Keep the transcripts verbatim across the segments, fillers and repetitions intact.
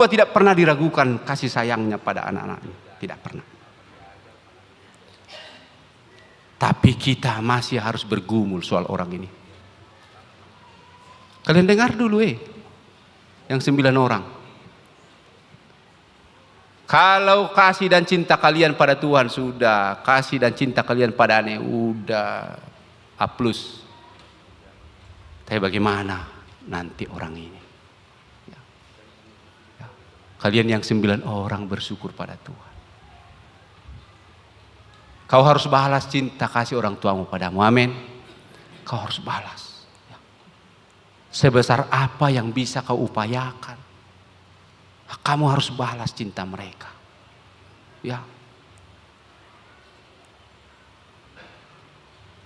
Tua tidak pernah diragukan kasih sayangnya pada anak-anaknya. Tidak pernah. Tapi kita masih harus bergumul soal orang ini. Kalian dengar dulu, eh, yang sembilan orang. Kalau kasih dan cinta kalian pada Tuhan sudah, kasih dan cinta kalian pada Anak udah, A plus. Tapi bagaimana nanti orang ini? Ya. Ya. Kalian yang sembilan orang bersyukur pada Tuhan. Kau harus balas cinta kasih orang tuamu padamu. Amin. Kau harus balas. Ya. Sebesar apa yang bisa kau upayakan, kamu harus balas cinta mereka. Ya.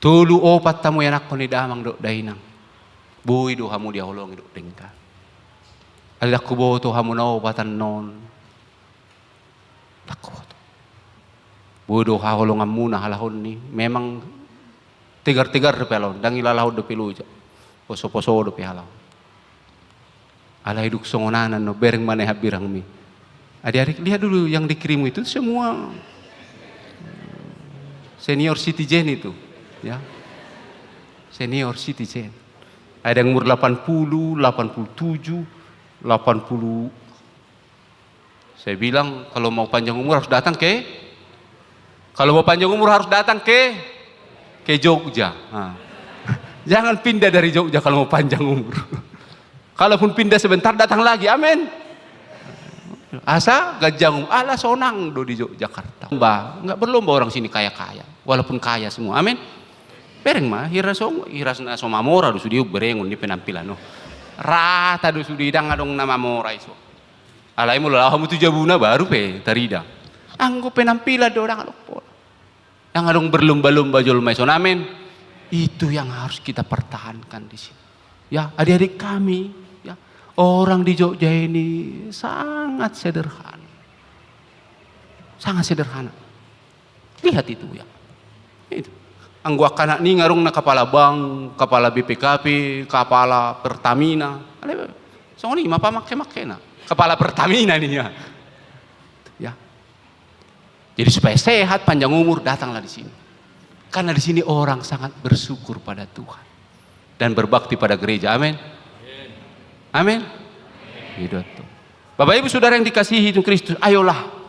Tolu opat hamu ianakhon ni damang dohot dainang. Boi do hamu dihaholongi dohot denggan. Alai ndang huboto hamu na opat annon. Ndang huboto. Boi do haholonganmuna halak on ni. Memang tegar-tegar dope halak on. Ndang ilalahon dope loja. Poso-poso dope halak on. Alai dung songon i annon, bereng ma na hambirangmi. Adik-adik, lihat dulu yang dikirimmu itu semua senior citizen itu, ya. Senior citizen. Ada yang umur delapan puluh, delapan puluh tujuh, delapan puluh. Saya bilang, kalau mau panjang umur harus datang ke, kalau mau panjang umur harus datang ke, ke Jogja. Nah. Jangan pindah dari Jogja kalau mau panjang umur. Kalaupun pindah sebentar, datang lagi. Amin. Asa ganjang umur. Ala sonang do di Jogjakarta. Lomba, nggak berlomba orang sini kaya-kaya. Walaupun kaya semua. Amin. Bereng ma, hira so, hira na so mamora do sude, berengon ni penampilan, oh. Rata do sude, ndang adong na mamora iso. Alai molo laho hamu tu jabuna baru pe tarida. Anggo penampilan do, ndang adong pola. Ndang adong berlomba-lomba jolma ison, amin. Itu yang harus kita pertahankan di sini. Ya, adik-adik kami, ya, orang di Jogja ini sangat sederhana. Sangat sederhana. Lihat itu, ya. Itu. Anggo angka anak ni nunga adong na kapala bank, kapala B P K P, kapala Pertamina. Alai songon i ma pamangke-mangkena. Kapala Pertamina ninna. Ya. Jadi supaya sehat, panjang umur, datanglah di sini. Karena di sini orang sangat bersyukur pada Tuhan dan berbakti pada gereja. Amin. Amin. Gitu tuh. Bapak Ibu Saudara yang dikasihi Tuhan Kristus, ayolah,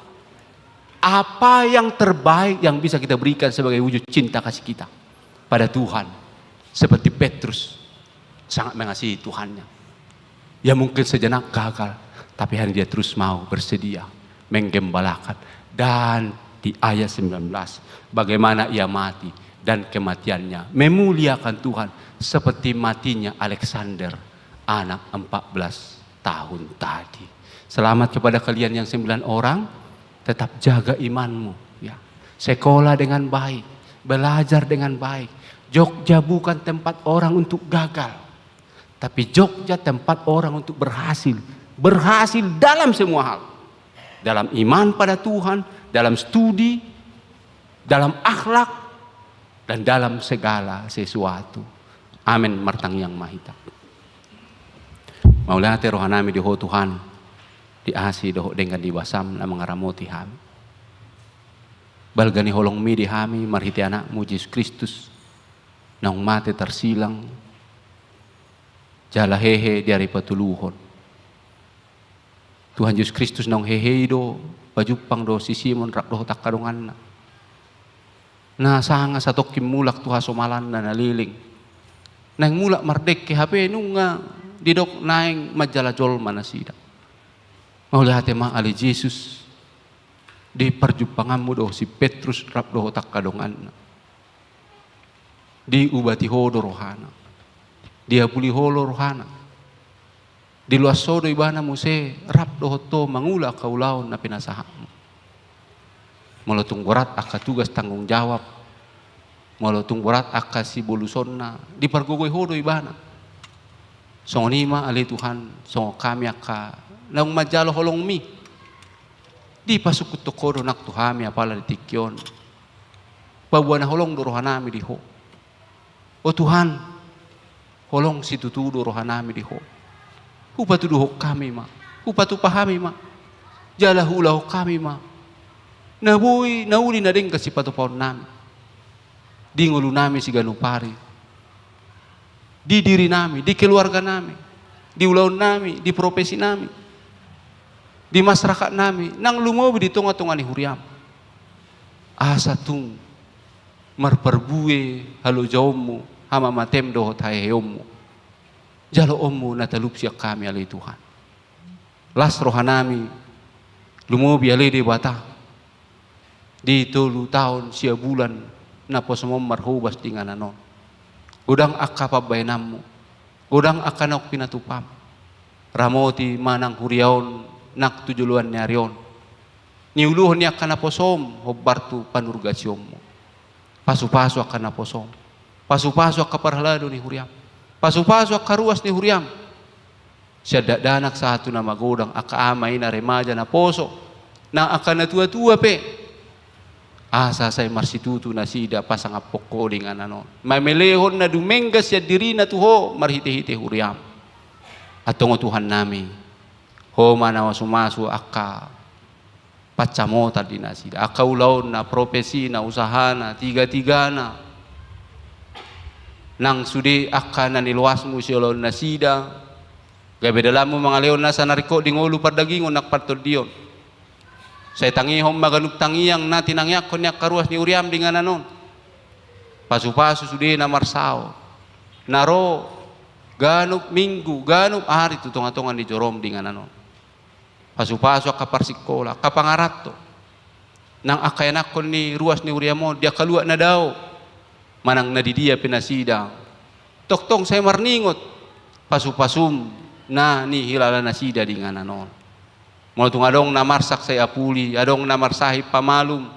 apa yang terbaik yang bisa kita berikan sebagai wujud cinta kasih kita pada Tuhan, seperti Petrus sangat mengasihi Tuhannya. Ya, mungkin sejenak gagal, tapi hanya dia terus mau bersedia menggembalakan. Dan di ayat sembilan belas, bagaimana ia mati dan kematiannya memuliakan Tuhan seperti matinya Alexander, anak empat belas tahun tadi. Selamat kepada kalian yang sembilan orang, tetap jaga imanmu, ya. Sekolah dengan baik, belajar dengan baik. Jogja bukan tempat orang untuk gagal, tapi Jogja tempat orang untuk berhasil. Berhasil dalam semua hal. Dalam iman pada Tuhan, dalam studi, dalam akhlak, dan dalam segala sesuatu. Amin. Martangiang ma hita. Mauliate rohanami di Ho Tuhan, di asi dohot denggan ni basam na mangaramoti hami. Balga ni holongmi di hami marhite Anakmu Jesus Kristus, naung mate tarsilang, jala hehe di ari patoluhon. Tuhan Jesus Kristus naung hehe i do, pajumpang do si Simon rap dohot angka donganna. Na sanga satongkin mulak tu hasomalanna na leleng. Naeng mulak mardengke hape nunga didok naeng manjala jolma nasida. Mauliate ma ale Jesus, di parjumpanganmu do si Petrus rap dohot angka donganna. Diubati ho do rohana. Diapuli ho do rohana. Diloas ho do ibana muse rap dohot ho mangula angka ulaon na pinasahatmu. Molo tung borat angka tugas tanggung jawab, molo tung borat angka sibolusonna, dipargogoi ho do ibana. Songon i ma ale Tuhan, songon hami angka naung manjalo holongmi. Dipasungkun ho do nang tu hami apala di tingki on. Paboa na holong do rohanami di ho. O Tuhan, holong situtu do rohanami di ho. Hupatuduhon hami ma. Hupatupa hami ma, jala huulahon hami ma na boi, na uli, na denggan sipatupaonnami di ngolunami siganup ari, di dirinami, di keluarganami, di ulaonnami, di profesinami, di masyarakat nami, nang lumobi di tonga-tonga ni huriam. Asa tung marparbue halojaonmu, hamamatem dohot haheheonmu, jaloonmu na talup sian hami ale Tuhan. Las rohanami, lumobi ale Debata, di tolu taon sia bulan naposom on marhobas di inganan on. Godang angka pambahenanmu, godang angka naung pinatupam. Ramoti ma nang huria on nang tu joloan ni ari on. Niuluhon ni angka naposom hombar tu panurgasionmu. Pasu-pasu angka naposom. Pasu-pasu angka parhalado ni huriam. Pasu-pasu angka ruas ni huriam. Sian dakdanak sahat tu na magodang, angka ama, ina, remaja, naposo, nang angka natua-tua pe. Asa sai marsitutu nasida pasangaphon Ho di inganan on, mamelehon na dumenggan sian dirina tu Ho marhite-hite huriam. Antong o Tuhannami, Ho ma na masu-masu angka pansamotan di nasida, angka ulaonna, profesina, usahana, tiga-tigana. Nang sude angka na niloasmu siulaon nasida, gabe dalanmu mangalehon nasa na ringkot di ngolu pardagingon nang partondion. Sai tangihon ma ganup tangiang na tinangiangkon ni angka ruas ni huriam di inganan on. Pasu-pasu sude na marsaor, na ro ganup minggu, ganup ari tu tonga-tonga ni jorom di inganan on. Pasu-pasu angka parsingkola, angka pangaranto, nang angka ianakhon ni ruas ni huriam on, di angka luat na dao manang na di dia pe nasida. Tongtong sai marningot pasu-pasum na nihilala nasida di inganan on. Molo tung adong na marsak sai apuli, adong na marsahit pamalum,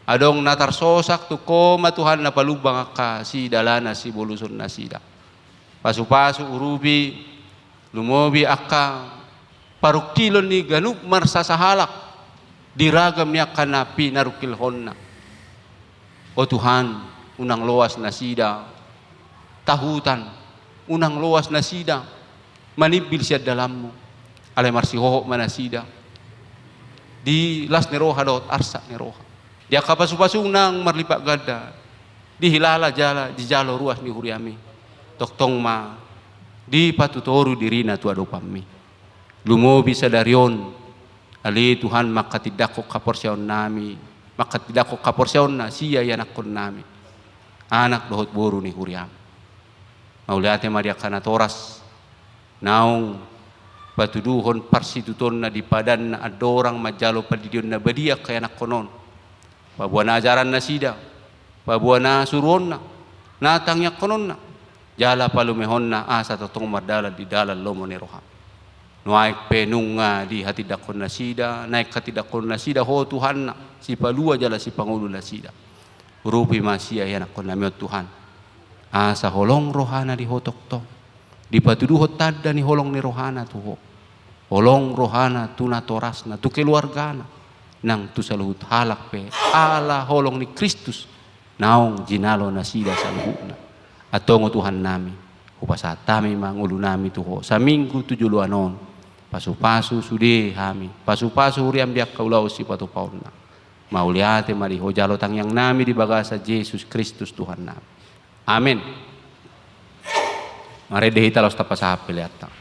adong na tarsosak, tu Ho ma Tuhan na palumbang angka sidalanan siboluson nasida. Pasu-pasu, urupi, lumobi angka parungkilon ni ganup marsasahalak di ragam ni angka na pinarungkilhonna. O Tuhan, unang loas nasida tahutan, unang loas nasida manimbil sian dalanmu, alai marsihohot ma nasida di las ni roha dohot arsak ni roha, di angka pasu-pasu naung marlipat ganda, dihilala jala dijalo ruas ni huriami. Tongtong ma dipatutoru dirina tu adopanmi. Lumobi sadari on, ale Tuhan, manghatindanghon haporseaonnami, manghatindanghon haporseaonna sia ianakhonnami, anak dohot boru ni huriam. Mauliate ma di angka natoras naung patuduhon parsitutonna di padanna andorang manjalo pandidion na badia angka ianakhon on. Paboa na ajaran nasida, paboa na suruonna, na tangiangkononna, jala palumehonna asa tongtong mardalan di dalan lomo ni roham. Nuaeng pe nunga dihatindanghon nasida, naeng hatindanghon nasida Ho Tuhanna, sipalua jala sipangolu nasida. Urupi ma sia ianakhonnami on Tuhan, asa holong rohana di Ho tongtong, dipatuduhon tanda ni holong ni rohana tu Ho. Holong rohana tu natorasna, tu keluargana, nang tu saluhut halak pe ala holong ni Kristus naung jinalo nasida saluhutna. Antong o Tuhannami, hupasahat hami ma ngolunami tu Ho saminggu tu joloan on. Pasu-pasu sude hami, pasu-pasu huriam di angka ulaon sipatupaonna. Mauliate ma di Ho, jalo tangiangnami di bagasan Jesus Kristus Tuhannami. Amen. Marende hita laos tapasahat peleanta.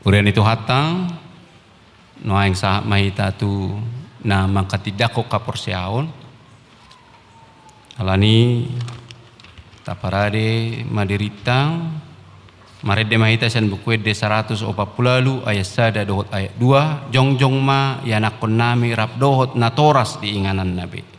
Huria ni Tuhanta, nuaeng sahat ma hita tu na manghatindanghon haporseaon. Alani taparade ma dirinta, marende ma hita sian Buku Ende saratus opat pulu ualu ayat sada dohot ayat dua, jongjong ma ianakhonnami rap dohot natoras di ingananna be.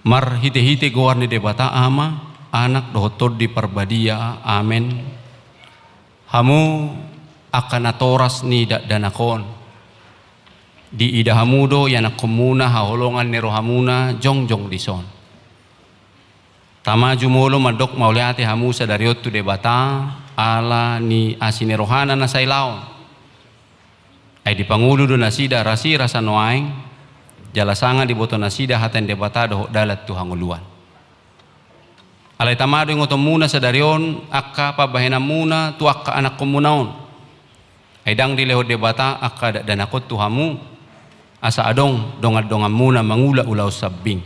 Marhitehite goar ni Debata Ama, Anak dohot Tondi Parbadia. Amen. Hamu angka natoras ni dakdanak on, diida hamu do ianakhonmuna haholongan ni rohamuna jongjong dison. Tama jumolo mandok mauliate hamu sadari on tu Debata ala ni asi ni rohana na sailaon. Ai dipangolu do nasida rasirasa nuaeng, jala sanga diboto nasida hata ni Debata dohot dalan tu hangoluan. Alai tama do ingotonmuna sadari on angka pambahenanmuna tu angka anakhonmuna on. Ai ndang dilehon Debata angka dakdanak on tu hamu, asa adong dongandonganmuna mangula ulaon sambing.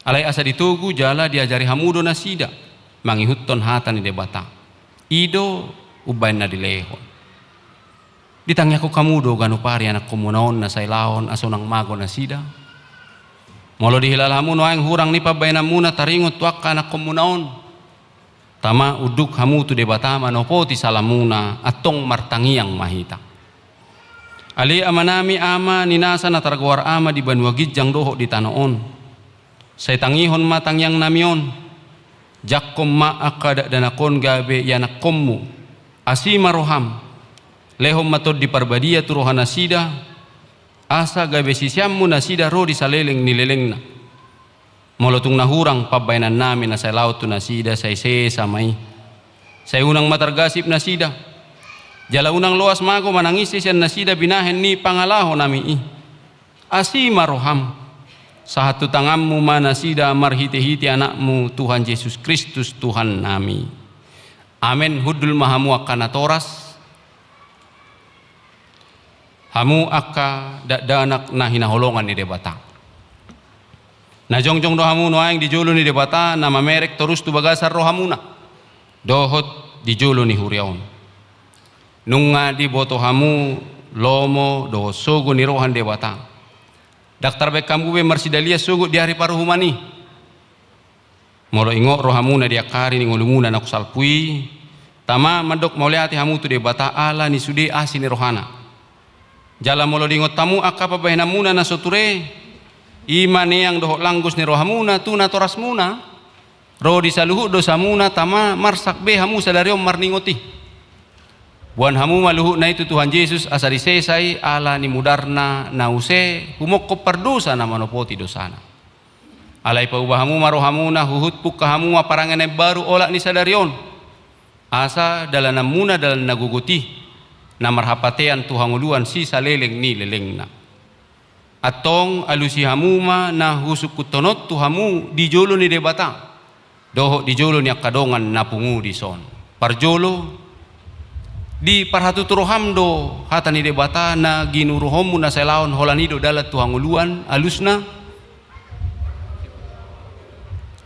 Alai asa ditogu jala diajari hamu do nasida mangihuthon hata ni Debata. I do umbahen na dilehon. Ditangiangkon hamu do ganup ari anakhonmuna on na sailaon asa unang mago nasida. Molo dihilala hamu nuaeng hurang ni pambahenanmuna taringot tu angka anakhonmuna on, tama unduk hamu tu Debata manopoti salamuna, antong martangiang ma hita. Ale Amanami, Ama ni nasa na targoar Ama di banua ginjang dohot di tano on, sai tangihon ma tangiangnami on. Jangkon ma angka dakdanak on gabe ianakhonmu. Asi ma roham. Lehon ma Tondi Parbadia tu rohanasida, asa gabe siseanmu nasida ro di saleleng ni lelengna. Molo tung na hurang pambahenannami na sailaon tu nasida, sai sesa ma i. Sai unang ma targasip nasida. Jala unang loas mago manang ise sian nasida binahen ni pangalahonami i. Asi ma roham. Sahat tu tanganmu ma nasida marhitehite Anakmu Tuhan Jesus Kristus Tuhannami. Amen. Hundul ma hamu angka natoras. Hamu angka dakdanak na hinaholongan ni Debata. Na jongjong do hamu nuaeng di jolo ni Debata na mamereng torus tu bagasan rohamuna dohot di jolo ni huria on. Nunga diboto hamu lomo dohot sogo ni roha ni Debata. Ndang tarbaen hamu be marsidalian sogot di ari paruhuman i. Molo ingot rohamuna di angka ari ni ngolumuna naung salpu i, tama mandok mauliate hamu tu Debata ala ni sude asi ni rohana. Jala molo diingot hamu angka pambahenanmuna na so ture, i ma neang dohot langgus ni rohamuna tu natorasmuna, ro di saluhut dosamuna, tama marsak be hamu sadari on marningot i. Boan hamu ma luhutna i tu Tuhan Jesus asa disesa i ala ni mudarna na use humongkop pardosa na manopoti dosana. Alai pauba hamu ma rohamuna huhut pungka hamu ma parange na imbaru olat ni sadari on. Asa dalananmuna dalan na gogot i, na marhapatean tu hangoluan sisaleleng ni lelengna. Antong alusi hamu ma na husungkunhon on tu hamu di jolo ni Debata dohot di jolo ni angka dongan na pungu dison. Parjolo, diparhatutu roham do hata ni Debata na ginuruhonmu na sailaon, holan i do dalan tu hangoluan, alusna.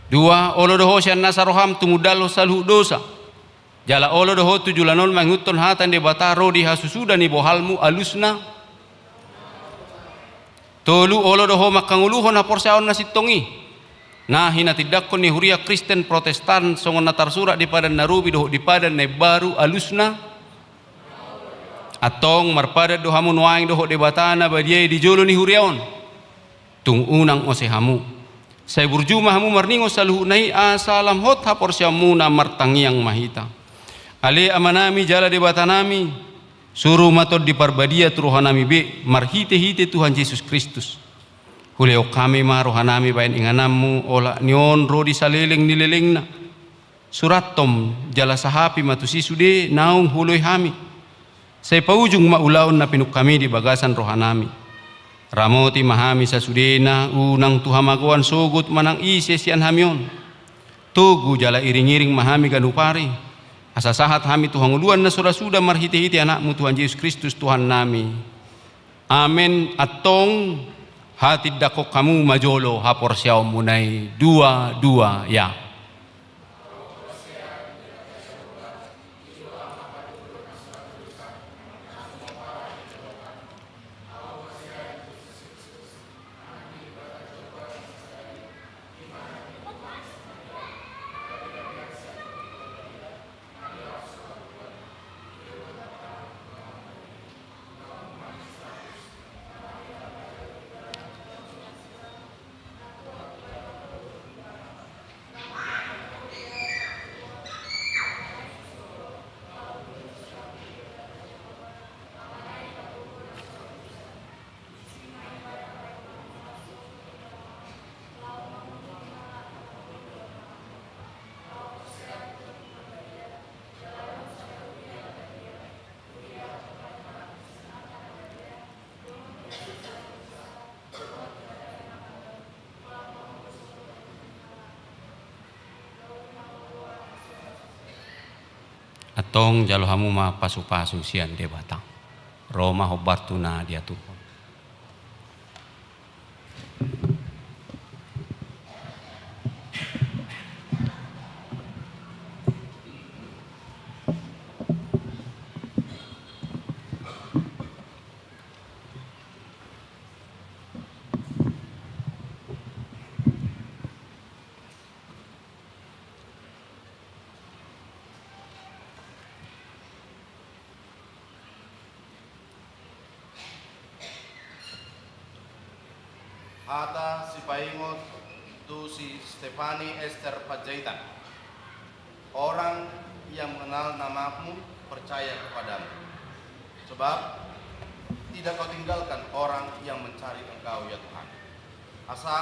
Dua, olo do ho sian nasa roham tumundalhon saluhut dosa. Jala olo do ho tu joloan on mangihuthon hata ni Debata ro di hasusuda ni bohalmu, alusna. Tolu, olo do ho manghangoluhon haporseaon na sintong i, na hinatindangkon ni huria Kristen Protestan songon na tarsurat di Padan na Robi dohot di Padan na Imbaru alusna. Antong marpadan do hamu nuaeng dohot Debata na badia i di jolo ni huria on. Tung unang ose hamu. Sai burju ma hamu marningot saluhutna i asa lam hot haporseaonmuna. Martangiang ma hita. Ale Amanami jala Debatanami, suru ma Tondi Parbadia tu rohanami be marhitehite Tuhan Jesus Kristus. Hulehon hami ma rohanami bahen ingananmu olat ni on ro di saleleng ni lelengna. Surathon jala sahapi ma tusi sude naung huoloi hami. Sai paujung ma ulaon na pinungkami di bagasan rohanami. Ramoti ma hami sasudena, unang tu hamagoan sogot manang ise sian hami on. Togu jala iringiring ma hami ganup ari, asa sahat hami tu hangoluan na so ra suda marhitehite Anakmu Tuhan Jesus Kristus Tuhannami. Amen. Antong hatindangkon hamu ma jolo haporseaonmuna i dua dua ya. Antong jalo hamu ma pasupasu sian Debata. Ro ma hombar tu na diaturhon. Hata sipaingot tu si Stefani Ester Panjaitan. Orang yang mengenal namamu percaya kepadamu, sebab tidak kau tinggalkan orang yang mencari Engkau, ya Tuhan. Asa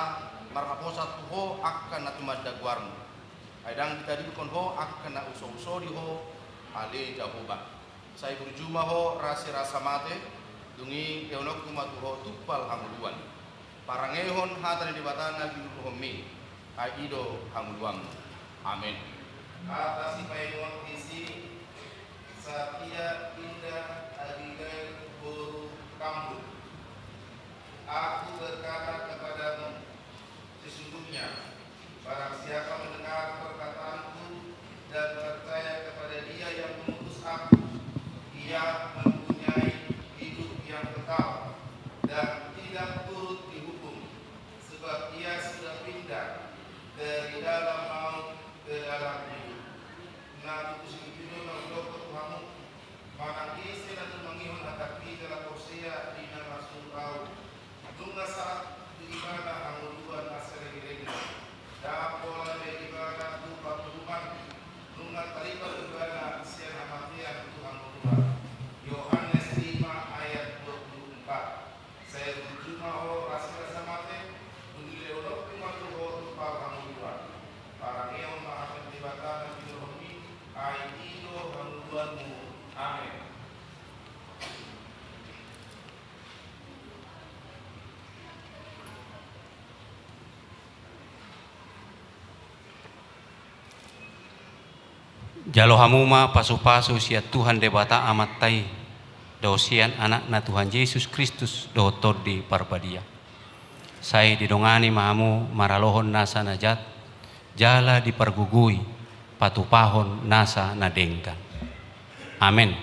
marhaposan tu Ho angka na tumanda goarmu, ai ndang ditadingkon Ho angka na uso-uso di Ho, ale Jahowa. Sai burju ma Ho rasirasa mate, dung i lehononku ma tu Ho tumpal hangoluan. Parangehon hata ni Debata na ginuruhonmi, ai i do hangoluanmu. Amen. Hata sipaingot disi Satya Indah Abigail boru Tambun. Aku berkata kepadamu, sesungguhnya, barang siapa mendengar perkataanku dan percaya kepada Dia yang mengutus aku, ia mempunyai hidup yang kekal dan tidak turut dihukum, sebab ia sudah pindah dari dalam maut ke dalam hidup. Na tutu singkop i do na hudok tu hamu, manang ise na tumangihon hatangki jala porsea di na marsuhut ahu, nunga sahat tu ibana hangoluan na saleleng-lelengna. Ndang pola be ibana tu panguruman, nunga taripat ibana sian hamatean tu hangoluan. Yohanes lima ayat dua puluh empat. Sai burju ma Ho rasirasa mate, dung i lehononku ma tu Ho tumpal hangoluan. Parangehon ma hata ni Debata na ginuruhonmi, ai i do hangoluanmu. Amen. Jalo hamu ma pasupasu sian Tuhan Debata Amanta i, dohot sian Anakna Tuhan Jesus Kristus, dohot Tondi Parbadia. Sai didongani ma hamu maralohon nasa na jat, jala dipargogoi patupahon nasa na denggan. Amen.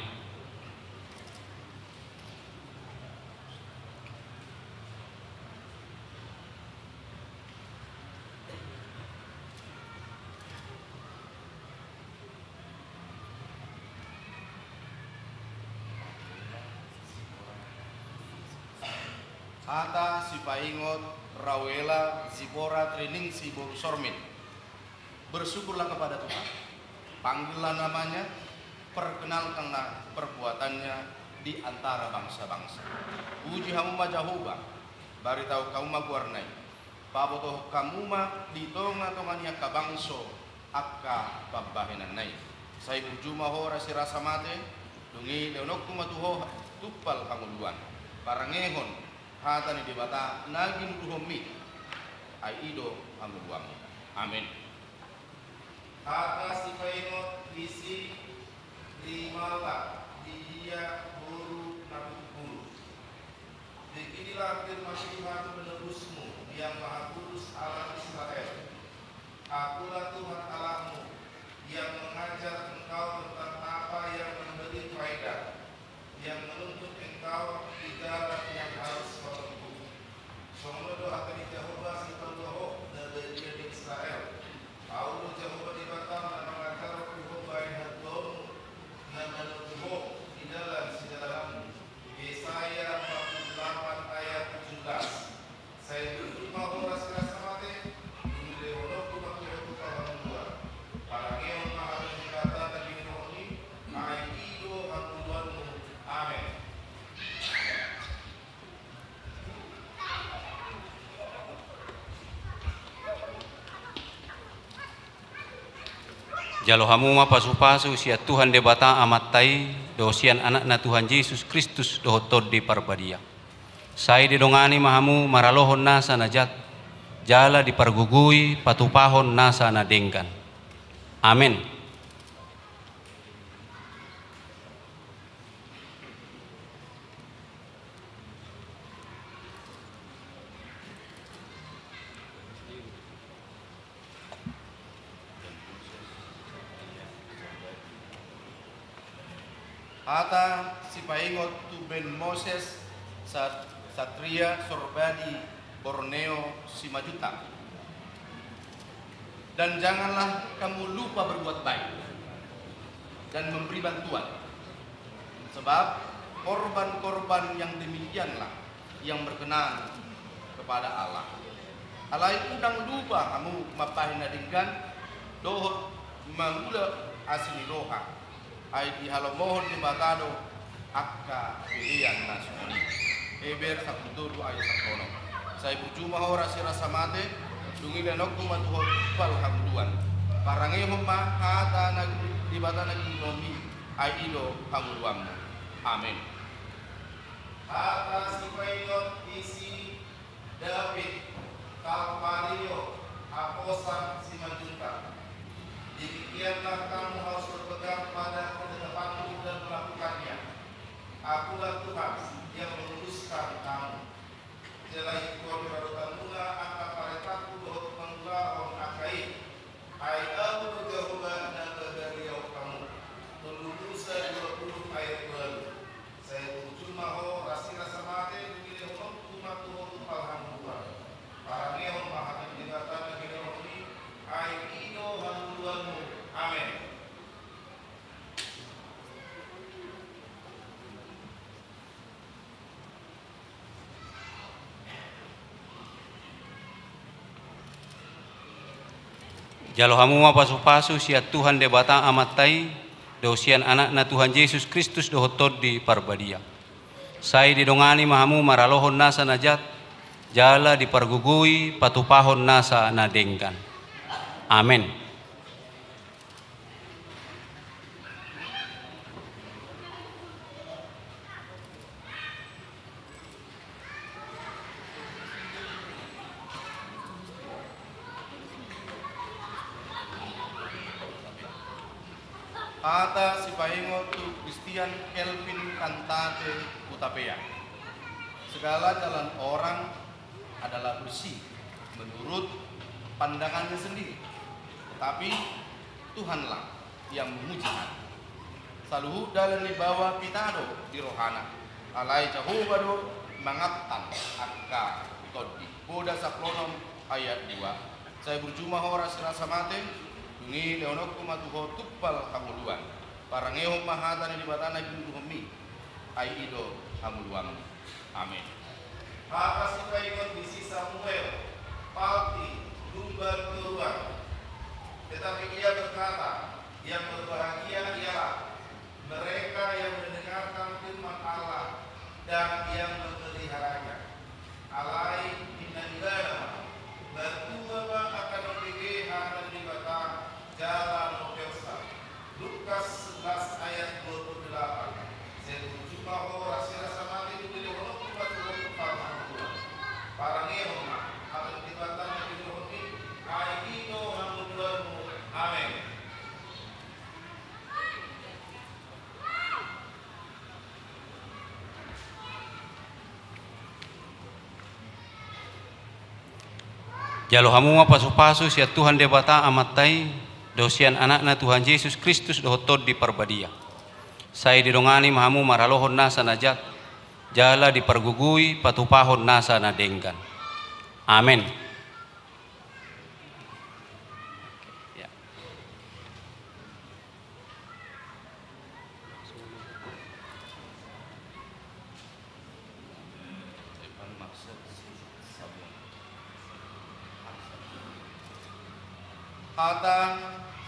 Hata sipaingot Rauela Zipora Triningsih boru Sormin. Bersyukurlah kepada Tuhan, panggillah namanya, perkenalkanlah perbuatannya di antara bangsa-bangsa. Puji hamu ma Jahowa, baritahu hamu ma goarna i. Pabotohon hamu ma di tonga-tonga ni angka bangso angka pambahenanna i. Sai burju ma ho rasirasa mate, dung i lehononku ma tu ho tumpal hangoluan. Parangehon hata ni Debata na ginuduhonmi, ai i do hangoluanmu. Amen. Hata sipaingot isi Rimala Didia boru Napumpulu. Beginilah firman Tuhan penebusmu, yang Maha Kudus, Allah Israel. Akulah Tuhan Allahmu, yang mengajar engkau tentang apa yang memberi faedah, yang menuntun engkau di jalan yang harus kau tempuh. Songon on do hata ni Jahowa, sipalua ho, na badia di Israel. Ahu do Jahowa Debatam, na mangajarhon tu ho baen hatuaonmu, na manuntun ho di dalan sidalananmu. Yesaya empat puluh delapan ayat tujuh belas. Sai burju ma ho rasirasa mate, dung i lehononku ma tu ho tumpal hangoluan. Parangehon ma hata ni Debata na ginuduhonmi, ai i do hangoluanmu. Amen. Jalo hamu ma pasupasu sian Tuhan Debata Amanta i, dohot sian Anakna Tuhan Jesus Kristus, dohot Tondi Parbadia. Sai didongani ma hamu maralohon nasa na jat, jala dipargogoi patupahon nasa na denggan. Amen. Hata sipaingot tu Ben Moses Sat-, Satria Sorbadi Borneo Simanjuntak. Dan janganlah kamu lupa berbuat baik dan memberi bantuan, sebab korban-korban yang demikianlah yang berkenan kepada Allah. Alai unang lupa hamu mambahen na denggan dohot mangula asi ni roha. Ai dihalomohon Debata do angka pelean na songon i. Heber sampulu tolu ayat sampulu onom. Sai burju ma ho rasirasa mate, dung i lehononku ma tu ho tumpal hangoluan. Parangehon ma hata na Debata na ginuduhonmi, ai i do hangoluanmu. Amen. Hata sipaingot isi David Kalvario Aposang Simanjuntak. Demikianlah kamu harus berpegang pada ketetapanku dan melakukannya. Akulah Tuhan yang meluruskan kamu. Jala ingkon radotanmuna angka paretangku dohot mangulahon angka i. Ai Ahu do Jahowa na pagariahon hamu. Tolu Musa dua puluh ayat dua puluh. Sai burju ma ho rasirasa mate, dung i lehononku ma tu ho tumpal hangoluan. Parangehon ma hata ni Debata na ginuduhonmi, ai i do hangoluanmu. Amen. Jalo hamu ma pasupasu sian Tuhan Debata Amanta i, dohot sian Anakna Tuhan Jesus Kristus dohot Tondi Parbadia. Sai didongani ma hamu maralohon nasa na jat, jala dipargogoi patupahon nasa na denggan. Amen. Hata sipaingot tu Christian Kelvin Kantate Hutapea. Segala jalan orang adalah bersih menurut pandangannya sendiri, tetapi Tuhanlah yang menguji hati. Saluhut dalan ni baoa pita do di rohana, alai Jahowa do mangantan angka tondi. Poda sampulu onom ayat dua. Sai burju ma ho rasirasa mate, dung i lehononku ma tu ho tumpal hangoluan. Parangehon ma hata ni Debata na ginuduhonmi, ai i do hangoluanmu. Amen. Maka sipaingot di si Samuel, palti, lumban toruan. Tetapi ia berkata, yang berbahagia ialah mereka yang mendengarkan firman Allah dan yang memeliharanya. Alai ninna ibana ma, batua ma angka na umbege hata ni Debata jala na umpersa. Lukas sebelas ayat dua puluh delapan. Sai burju ma ho ras ni rasa mate, dung dilehononku ma tu ho tumpal hangoluan. Parangehon ma hata ni Debata na dilehononmi, ai i do hangoluanmu. Amen. Jalo hamu ma pasupasu sian Tuhan Debata Amanta i, dohot sian Anakna Tuhan Jesus Kristus dohot Tondi Parbadia. Sai didongani ma hamu maralohon nasa na jat, jala dipargogoi patupahon nasa na denggan. Amen. Ya. Hata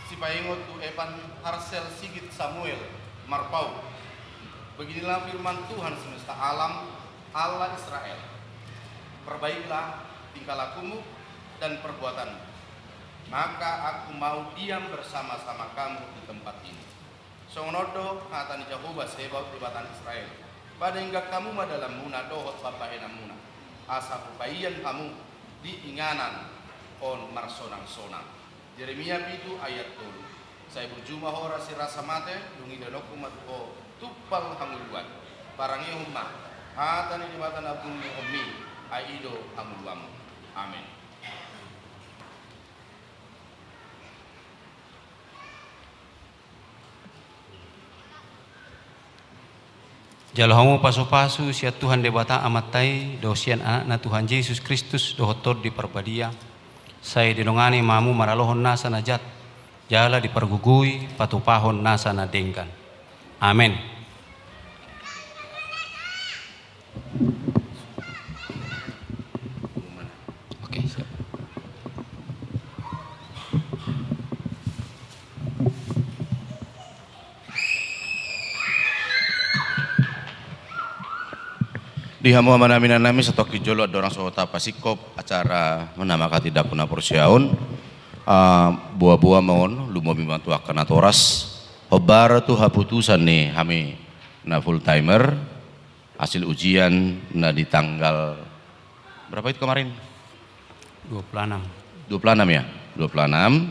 sipaingot tu Evan Harsel Sigit Samuel, Marpaung. Beginilah firman Tuhan semesta alam, Allah Israel. Perbaikilah tingkah lakumu dan perbuatanmu, maka Aku mau diam bersama-sama kamu di tempat ini. Songon on do hata ni Jahowa Zebaot, Debata ni Israel: Padenggan hamu ma dalanmuna dohot pambahenanmuna, asa hupaian hamu di inganan on marsonang-sonang. Jeremia pitu ayat tolu. Sai burju ma ho ras ni rasa mate, dung dilehononku ma tu ho tumpal hangoluan. Parangehon ma hata ni Debata na umulihononmi, ai i do hangoluanmu. Amen. Jalo hamu pasupasu sian Tuhan Debata Amanta i, dohot sian Anakna Tuhan Jesus Kristus dohot Tondi Parbadia. Sai didongani ma hamu maralohon nasa na jat, jala dipargogoi patupahon nasa na denggan. Amen. Oke, siap. Di hamu amanami, inanami, satongkin jolo andorang so tapasingkop acara na manghatindanghon haporseaon, ah, boa-boa ma on, lumobi ma tu angka natoras, hombar tu haputusan ni hami na full timer, hasil ujian na di tanggal berapa itu kemarin? Dua puluh enam. Dua puluh enam, ya? Dua puluh enam.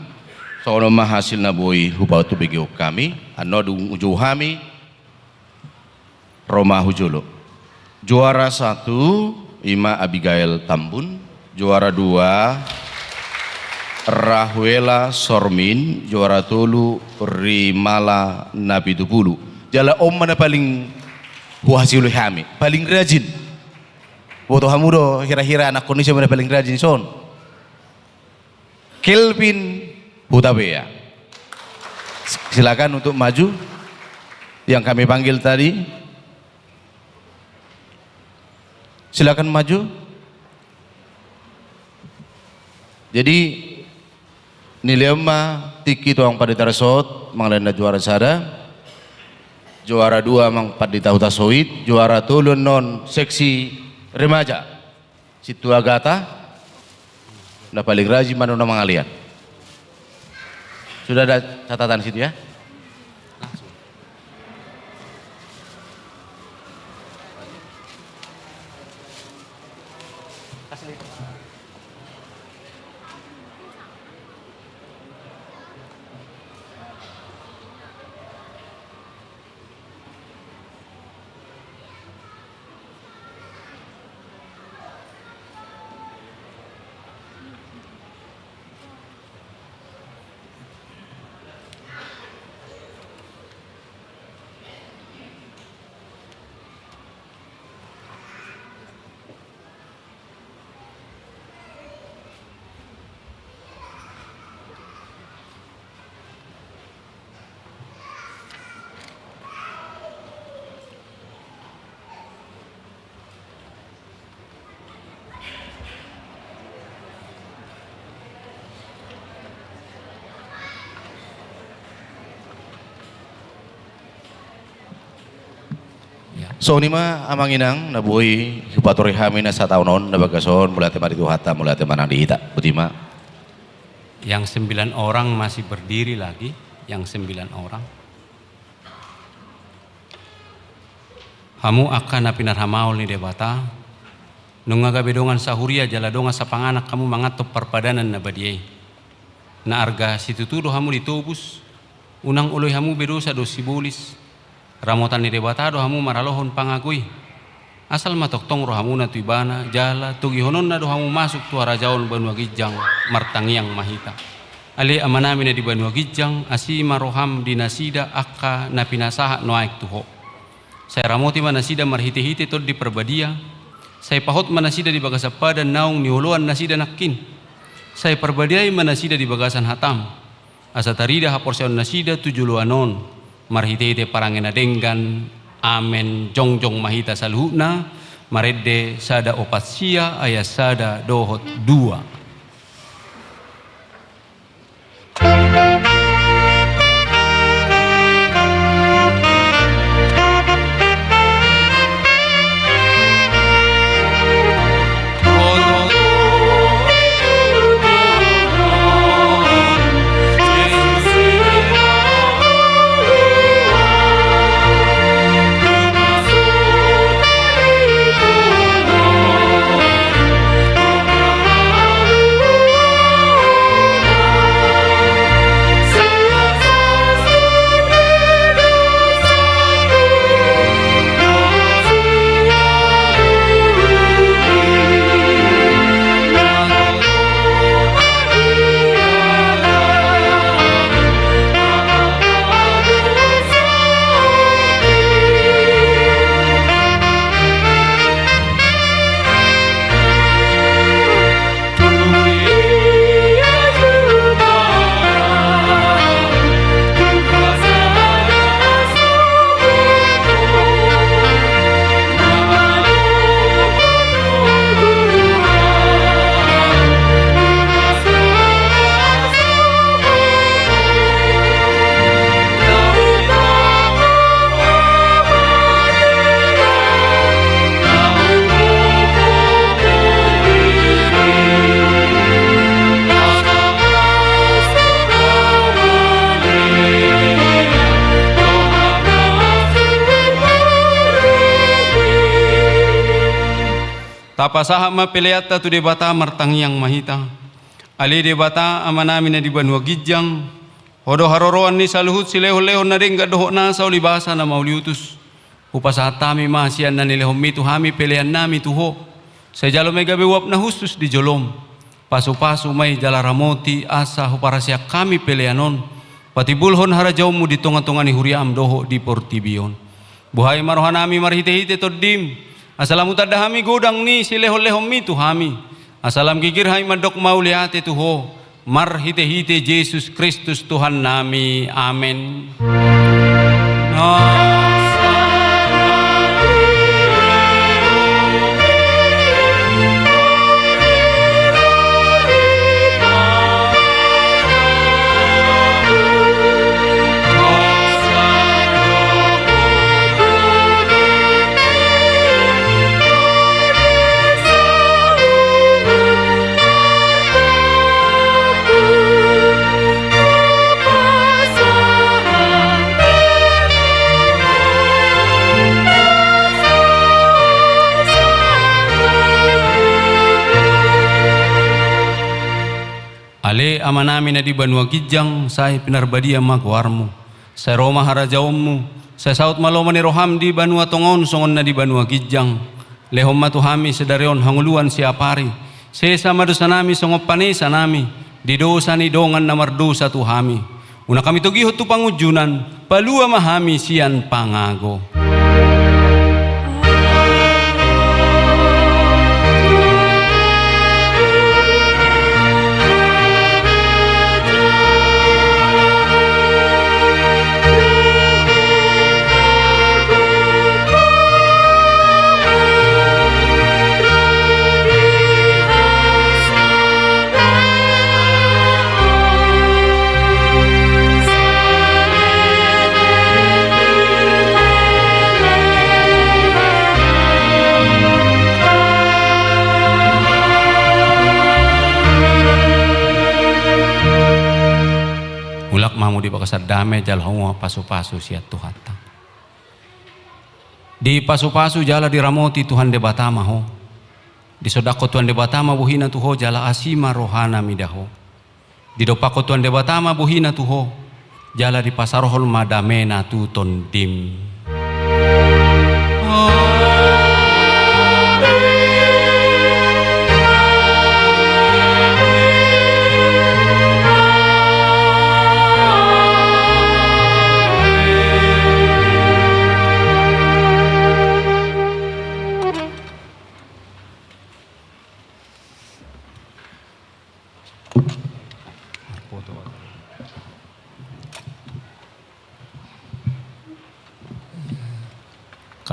Songon on ma hasilna boi hupaubegehon hami, annon dung hujou hami, ro ma hujolo. Juara satu, i ma Abigail Tambun. Juara dua, Rahuela Sormin. Juara tolu, Rimala Napitupulu. Jala on ma na paling huhasiholi hami, paling rajin. Boto hamu do hira-hira anakkon i siapa na paling rajin, son? Kelvin Hutapea. Silakan untuk maju, yang kami panggil tadi. Silakan maju. Jadi, nilehon ma tingki tu amang pandita resort, amang lehen na juara sada, juara dua amang pandita Hutasoit, juara tolu annon seksi remaja. Sintua Gata, na paling rajin ma na mangalean. Sudah ada catatan situ, ya? Langsung. Kasih. Songon i ma amang inang, na boi hupatorang hami na sataon on, na bagas on, mauliate ma di Tuhanta, mauliate ma nang di hita. Boti ma. Yang sembilan orang masih berdiri lagi, yang sembilan orang. Hamu angka na pinarhamaol ni Debata, nunga gabe dongan sahuria jala dongan sapanganak hamu manganhon parpadanan na badia i. Na arga situtu do hamu ditobus, unang oloi hamu be dosa dohot sibolis. Ramotan ni Debata do hamu maralohon pangago i. Asal ma tongtong rohamuna tu Ibana, jala togihononna do hamu masuk tu harajaon banua ginjang. Martangiang ma hita. Ale Amanami na di banua ginjang, asi ma roham di nasida angka na pinasahat nuaeng tu Ho. Sai ramoti ma nasida marhitehite Tondi Parbadia. Sai pahot ma nasida di bagasan padan naung nioloan nasida nangkin. Sai parbadiai ma nasida di bagasan hatam, asa tarida haporseaon nasida tu joloan on, marhitehite parange na denggan. Amen. Jongjong ma hita saluhutna, marende sada opat sia ayat sada dohot dua. Tapasahat ma peleanta tu Debata, martangiang ma hita. Ale Debata, Amanami na di banua ginjang, Ho do haroroan ni saluhut silehonlehon na denggan dohot nasa ulibasa na mauliutus. Hupasahat hami ma sian na nilehonmi tu hami peleannami tu Ho. Sai jalo ma i gabe uap na hushus di jolom. Pasupasu ma i jala ramoti asa huparaseak hami pelean on, patimbulhon harajaonmu di tongatonga ni huriam dohot di portibi on. Buhai ma rohanami marhitehite Tondim, asa lam hutanda hami godang ni silehonlehonmi tu hami, asa lam girgir hami mandok mauliate tu Ho, marhitehite Jesus Kristus Tuhannami. Amen. Ale Amanami na di banua ginjang, sai pinarbadia ma goarmu. Sai ro ma harajaonmu, sai saut ma lomo ni roham di banua tonga on songon na di banua ginjang. Lehon ma tu hami sadari on hangoluan siapari. Sesa ma dosanami songon panesanami di dosa ni dongan na mardosa tu hami. Unang hami togihon tu pangunjunan, palua ma hami sian pangago. hamu di bagasan dame, jalo hamu ma pasupasu sian Tuhanta. Dipasupasu jala diramoti Tuhan Debata ma ho. Disondangkon Tuhan Debata ma bohina tu ho jala asi ma rohana mida ho. Didompakkon Tuhan Debata ma bohina tu ho jala dipasarohon ma damena tu tondim.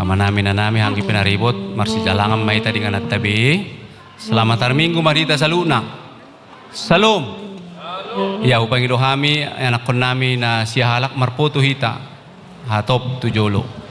Amanami, inanami, anggi pinaribot, marsijalangan ma hita di ingananta be. Selamat hari Minggu ma di hita saluhutna. Syalom. Ia, hupangido hami anakkonnami na sia halak, marpoto hita hatop tu jolo.